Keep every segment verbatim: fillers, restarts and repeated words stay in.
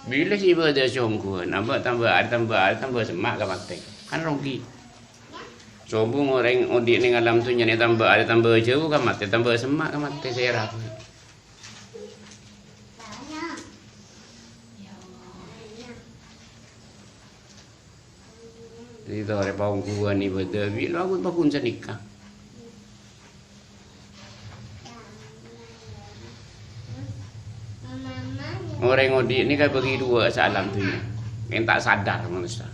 Bilâ sè ibâdâ sè ongghuwân, tamba, tamba arè, tamba arè, tamba semma' ka matè. Kan rugi. Sobung orèng odi' neng alam dhunnya nè tamba arè, tamba jâu ka matè, tamba semma' ka matè sè rabu. Dhâddhi torè paongghuwân ibâdâ, bilâ aku pakun sanèka. Orèng odi' nèka bâgi duwâ' saalam dhunnya. Ènta' sadar manossa.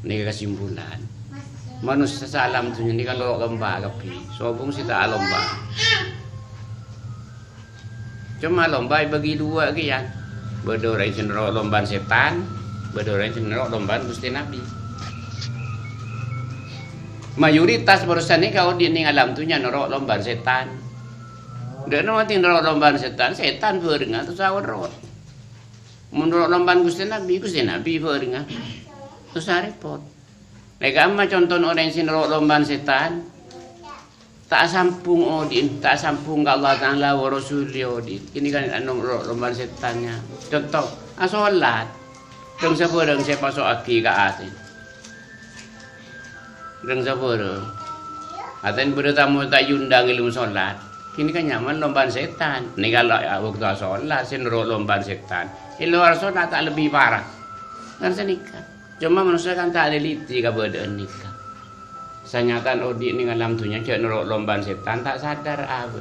Nèka kasimpulan. Manossa saalam dhunnya nèka loro' lomba kabbhi. Sobung sè ta' alomba. Coma lomba èbâgi duwâ' kèya. Bâdâ orèng sè noro' lombana sètan, bâdâ orèng sè noro' lombana Ghustè Nabbhi. Mayoritas manossa nèka odi' neng alam dhunnya noro' lombana sètan. Dâ'na matè noro' lombana sètan, sètan bhârengnga tossa' èrot. Mon noro' lombana Ghustè Nabbhi, Ghustè Nabbhi bhârengnga tossa' rèpot. Nèka amma' contona orèng sè noro' lombana sètan. Ta' sambhung odi'na, ta' sambhung ka Allah Ta'ala wa Rasulih odi'na. Kènè kan anu ro-, rombana sètanna. Conto, asolat. Dhâng sabârâng sè èpaso'aghi ka atèna. Dhâng sabârâng. Atèna bâdâ tamoy ta' èondâng è lem solat. Kènè kan nyamana lombana sètan. Nèka la, bâkto asolat, sè noro' lombana sètan. È lowar solat ta' lebbi para. Kan sanèka. Coma manossa kan ta' alèlèdhi kabâdâ'ân nèka. Sanyatana odi' neng alam dhunnya jhâ' noro' lombana sètan, ta' sadar abâ.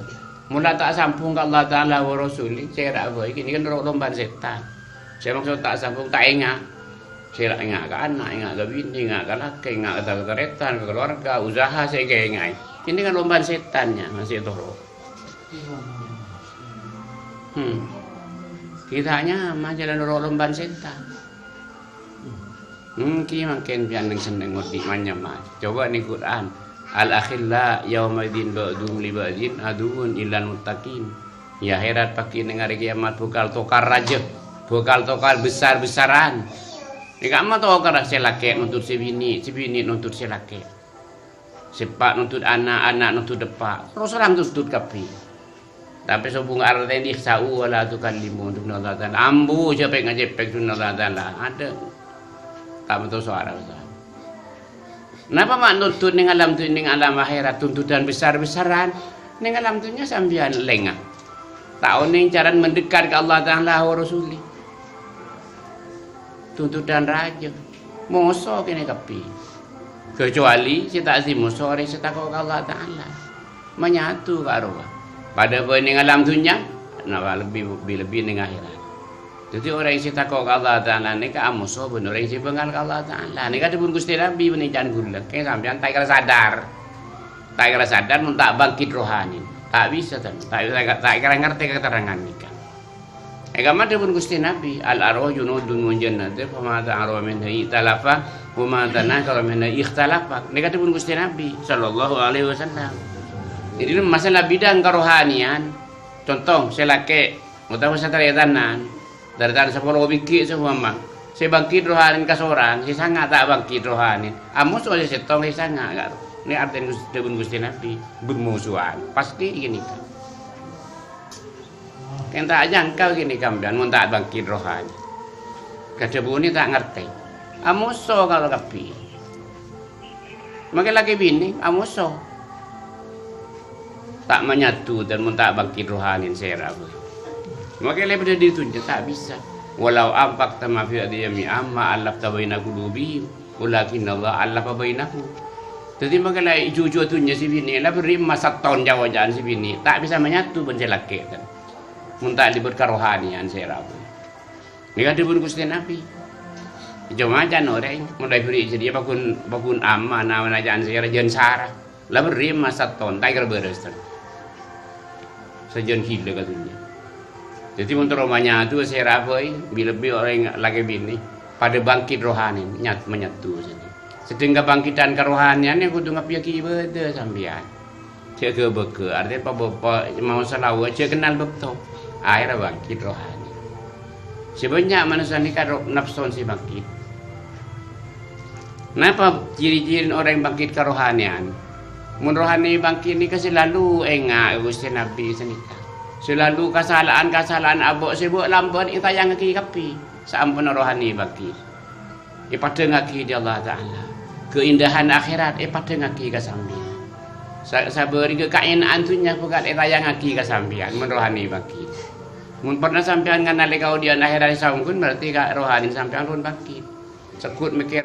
Mola ta' sambhung ka Allah Ta'ala wa Rasulih, sèra abâ, kènè kan noro' lombana sètan. Sè maksod ta' sambhung, ta' enga'. Sèra enga' ka ana', enga' ka binè, enga' ka lakè, enga' ka tarètan, ka kalowarga, usaha sè èkaènga'è. Kènè kan lombana sètan, ya, masih toro'. Hmm. Kita nyama jhâlân noro' lombana sètan. Ènggi mangkèn biyân neng-senneng odi' manyama. Coba neng Quran. "Al-akhilla yaumaidin ba'duhum li ba'din aduwwun illal muttaqin." È akhèrat paghi' neng arè kèyamat bhâkal tokar rajâ, bhâkal tokar besar-besaran. Nèka ma' tokar sè lakè' nuntut sè binè', sè binè' nuntut sè lakè'. Sè eppa' nuntut ana', ana' nuntut eppa'. Terros terrang nuntut kabbhi. Tapè sobung artèna ikhsa'u wa la tukallimun, dhâbuna Allah Ta'ala. Ambu, jhâ' pèk-ngajhâ' pèk, dhâbuna Allah Ta'ala. Adâ'. Ta' mènta sowara, Ustaz. Napa ma' nuntut neng alam du-, neng alam akhèrat tuntutan besar-besaran? Neng alam dhunnya sampèyan lènga. Ta' onèng carana mendekat ka Allah Ta'ala wa Rasulih. Tuntutan rajâ. Moso kènè kabbhi. Kecuali sè ta' sè moso orèng sè tako' ka Allah Ta'ala. Manyatu ka rowa. Padâ bhâi neng alam dhunnya, napa lebbi, lebbi-lebbi neng akhèrat. Dhâddhi orèng sè tako' ka Allah Ta'ala nèka amoso bân orèng sè bângal ka Allah Ta'ala. Nèka dhâbuna Ghustè Nabbhi bân ècan ghulâ. Kèng sampèyan ta' kèra sadar. Ta' kèra sadar mon ta' bangkit rohani. Ta' bisa, ta', ta' bisa, ta' kèra ngartè katerrangan nèka. È kamma dhâbuna Ghustè Nabbhi, "Al-arwahu junudun mujannada, fa ma ta'arafa minha i'talafa, wa ma tanakara minha ikhtalafa." Nèka dhâbuna Ghustè Nabbhi, sallallahu alaihi wasallam. Jadi, masalah bidang karohaniyan, conto, sè lakè' otabâ sè tarètanan, tarètan sapolo bighi' seumpama, sè bangkit rohani kasorang, sè sanga' ta' bangkit rohani, amoso sè sèttong sè sanga', karo. Nè artèna Ghus-, dhâbuna Ghustè Nabbhi, bermusuhan. Pastè ghânèka. Kèng ta' ajhângka ghânèka sampèyan mon ta' bangkit rohani. Kadhâbuna ta' ngartè. Amoso karo kabbhi. Makè lakè binè, amoso. Ta' manyatu dhân mon ta' bangkit rohani sèra bhâi. Makè lè padâ dhâddhi dhunnya ta' bisa. "Walau anfaqta ma fil ardi jami'an ma allafta baina qulubihim." "Walakinnallaha allafa bainahum." Dhâddhi, makè la èjhujhua dhunnya sè binè', la berri' emmas sèttong ca'-oca'an sè binè', ta' bisa manyatu bân sè lakè', kan. Mon ta' lèbât karohaniyan sè rabu. Nèka dhâbuna Ghustè Nabbhi. Coma can orèng, mon la èberri' jârèya paggun, paggun amanah, amanah can sè rajân sara. La berri' emmas sèttong, ta' kèra bârâs, kan. Sajân ghilâ ka dhunnya. Dhâddhi, mon terro manyatu sè rabu, bi-, lebbi orèng lakè binè padâ bangkit rohani, nyat-, manyatu sènè. Sedheng kabangkitan karohaniyan kodhu ngabbhiyâghi ibâdâ sampèyan. Jhâ' ghâbâghâ, artèna pa-, pa-, maos salawa, jhâ' kennal bâkto. Akhèrra bangkit rohani. Sè bânnya' manossa nèka ro-, napsona sè bangkit. Napa ciri-cirina orèng bangkit karohaniyan? Mon rohani bangkit nèka selalu enga' Ghustè Nabbhi sanèka. Selalu kasala'an-kasala'an abo' sè bâ'-lambâ'ân ètayangngaghi kabbhi. Saamponna rohani bangkit, èpaddhângngaghi bi' Allah Ta'ala. Keindahan akhirat èpaddhângngaghi ka sampèyan. Sa-, sabârigâ kaèna'an dhunnya bhâkal ètayangngaghi ka sampèyan mon rohani bangkit. Mon pernah sampèyan nganalè kaodi'ân akhirat sè saongghuna, berarti ka-, rohani sampèyan pon bangkit. Segghut mèkkèr